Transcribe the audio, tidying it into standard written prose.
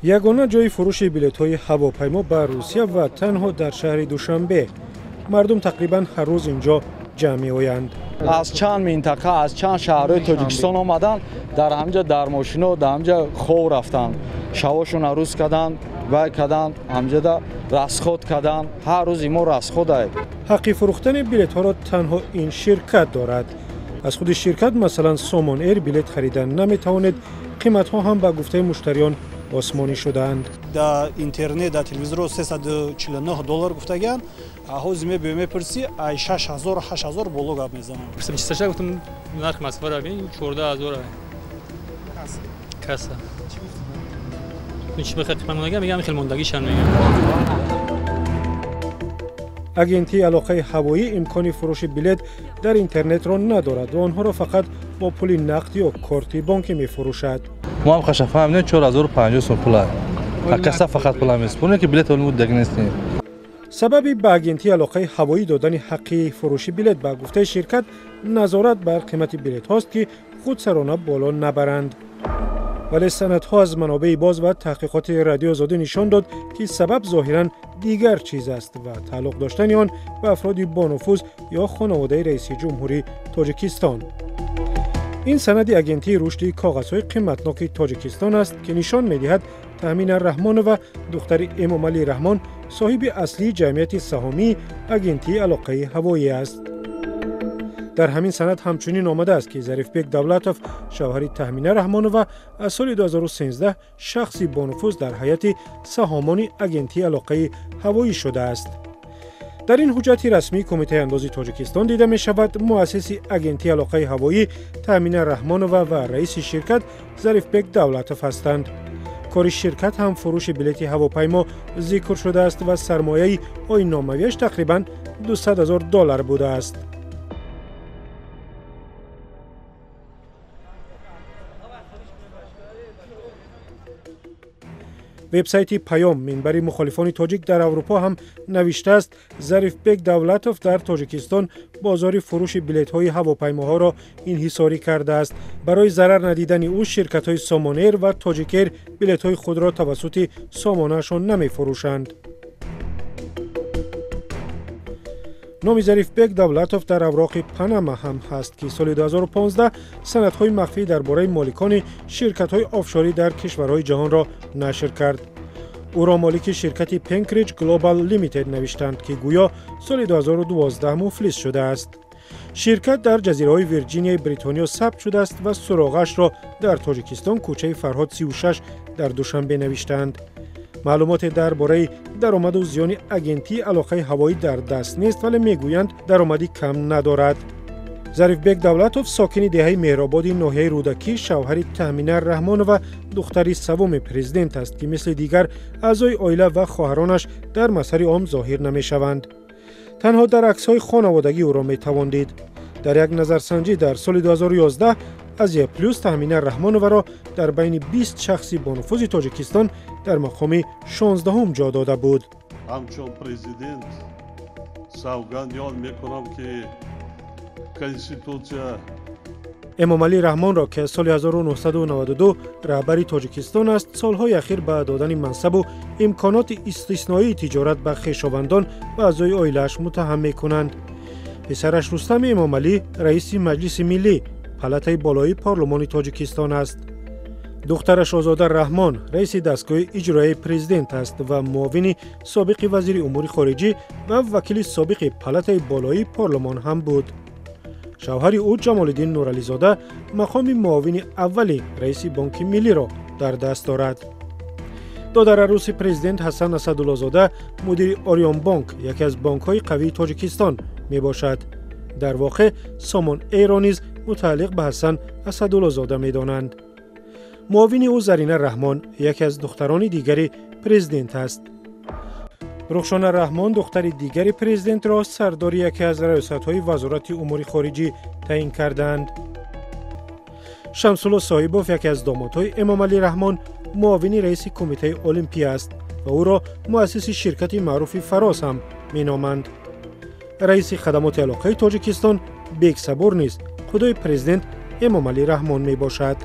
Ягона ҷои фурӯши билетҳои ҳавопаймо ба Русия ва танҳо дар шаҳри Душанбе. Мардум тақрибан ҳар рӯз инҷо ҷамъ меоянд. Аз чанд минтақа, аз чанд шаҳрҳои Тоҷикистон омаданд, дар ҳамҷа дар мошино, дар ҳамҷа хов рафтанд. Шавошона рӯз карданд, вай карданд, ҳамҷада расход карданд. Ҳар рӯзи мо расход ай. Ҳаққи фурӯхтани билетҳоро танҳо ин ширкат дорад. Аз худи ширкат, масалан, Сомон Эйр билет харидан наметавонед. Қиматҳо ҳам ба гуфтаи муштариён осмонӣ шудаанд. Дар интернет, дар телевизорро $349 гуфтаган, ҳозир мебиём мепурсӣ, ай 6000 8000 боло гап мезанам. Пурсам гуфтам нархи Москваро бин 14000 касса. Чӣ бихоҳ қимат мондагӣ мегам, хел мондагишан мегам. Агентии алоқаи ҳавоӣ имкони фурӯши билет дар интернетро надорад ва онҳоро фақат бо пули нақд ё корти бонкӣ мефурӯшад. Мо ҳам хашафаҳмидем 4050 сом пула. Касса фақат пула месупорем, ки билет олмуд дег нестем. Сабаби ба агентии алоқаи ҳавоӣ додани ҳаққи фурӯши билет ба гуфтаи ширкат назорат бар қимати билетҳост, ки худсарона боло набаранд. Вале санадҳо аз манобеи боз ва таҳқиқоти Радио Озодӣ нишон дод, ки сабаб зоҳиран дигар чиз аст ва тааллуқ доштани он ба афроди бонуфуз ё хонаводаи раиси ҷумҳури Тоҷикистон. Ин санади агентии рушди коғазҳои қиматноки Тоҷикистон аст, ки нишон медиҳад Таҳмина Раҳмонова, духтари Эмомалӣ Раҳмон, соҳиби аслии ҷамъияти саҳомии агентии алоқаи ҳавоӣ аст. Дар ҳамин санад ҳамчунин омадааст, ки Зарифбек Давлатов, шавҳари Таҳмина Раҳмонова, аз соли 2013 шахси бонуфуз дар ҳайати саҳомони агентии алоқаи ҳавоӣ шудааст. Дар ин ҳуҷҷати расмии Кумитаи андози Тоҷикистон дида мешавад, муассиси агентии алоқаи ҳавоӣ Таҳмина Раҳмонова ва раиси ширкат Зарифбек Давлатов ҳастанд. Кори ширкат ҳам фурӯши билети ҳавопаймо зикр шудааст ва сармояи оинномавиаш тақрибан 200 000 доллар будааст. Вебсайти Паём, минбари мухолифони тоҷик дар Аврупо, ҳам навиштааст, Зарифбек Давлатов дар Тоҷикистон бозори фурӯши билетҳои ҳавопаймоҳоро инҳисорӣ кардааст. Барои зарар надидани ӯ ширкатҳои Сомонэйр ва Тоҷикэйр билетҳои худро тавассути сомонаашон намефурӯшанд. Номи Зарифбек Давлатов дар авроқи Панама ҳам ҳаст, ки соли 2015 санадҳои махфӣ дар бораи моликони ширкатҳои офшорӣ дар кишварҳои ҷаҳонро нашр кард. Ӯро молики ширкати Пенкриҷ Глобал Лимитед навиштанд, ки гӯё соли 2012 муфлис шудааст. Ширкат дар ҷазираҳои Вирҷинияи Бритониё сабт шудааст ва суроғаашро дар Тоҷикистон, кӯчаи Фарҳод 36 дар Душанбе навиштаанд. Маълумоте дар бораи даромаду зиёни агентии алоқаи ҳавоӣ дар даст нест, вале мегӯянд даромади кам надорад. Зарифбек Давлатов сокини деҳаи Меҳрободи ноҳияи Рӯдакӣ, шавҳари Таҳмина Раҳмонова, духтари саввуми президент аст, ки мисли дигар аъзои оила ва хоҳаронаш дар мазҳари ом зоҳир намешаванд. Танҳо дар аксҳои хонаводагӣ ӯро метавон дид. Дар як назарсанҷӣ дар соли 2011 Азия Плюс Таҳмина Раҳмоноваро дар байни 20 шахси бонуфузи Тоҷикистон дар мақоми 16-ум ҷо дода буд. Ҳамчун президент савганд ёд мекунам, ки Конститутсия. Эмомалӣ Раҳмонро, ки аз соли 1992 раҳбари Тоҷикистон аст, солҳои ахир ба додани мансабу имконоти истисноии тиҷорат ба хешовандон ва аъзои оилааш муттаҳам мекунанд. Писараш Рустами Эмомалӣ раиси Маҷлиси миллӣ, палатаи болоии парлумони Тоҷикистон аст. Духтараш Озода Раҳмон раиси дастгоҳи иҷроияи президент аст ва муовини собиқи вазири умури хориҷӣ ва вакили собиқи палатаи болоии парлумон ҳам буд. Шавҳари ӯ Ҷамолиддин Нурализода мақоми муовини аввали раиси Бонки миллиро дар даст дорад. Додарарӯси президент Ҳасан Асадуллозода мудири Ориёнбонк, яке аз бонкҳои қавии Тоҷикистон мебошад. Дар воқеъ Сомон Эйро низ мутааллиқ ба Ҳасан Асадуллозода медонанд. Муовини ӯ Зарина Раҳмон яке аз духтарони дигари президент аст. Рухшона Раҳмон, духтари дигари президентро, сардори яке аз раёсатҳои Вазорати умури хориҷӣ таъин кардаанд. Шамсулло Соҳибов, яке аз домодҳои Эмомалӣ Раҳмон, муовини раиси Кумитаи Олимпия аст ва ӯро муассиси ширкати маъруфи Фароз ҳам меноманд. Раиси хадамоти алоқаи Тоҷикистон Бек Сабур низ худои президент Эмомалӣ Раҳмон мебошад.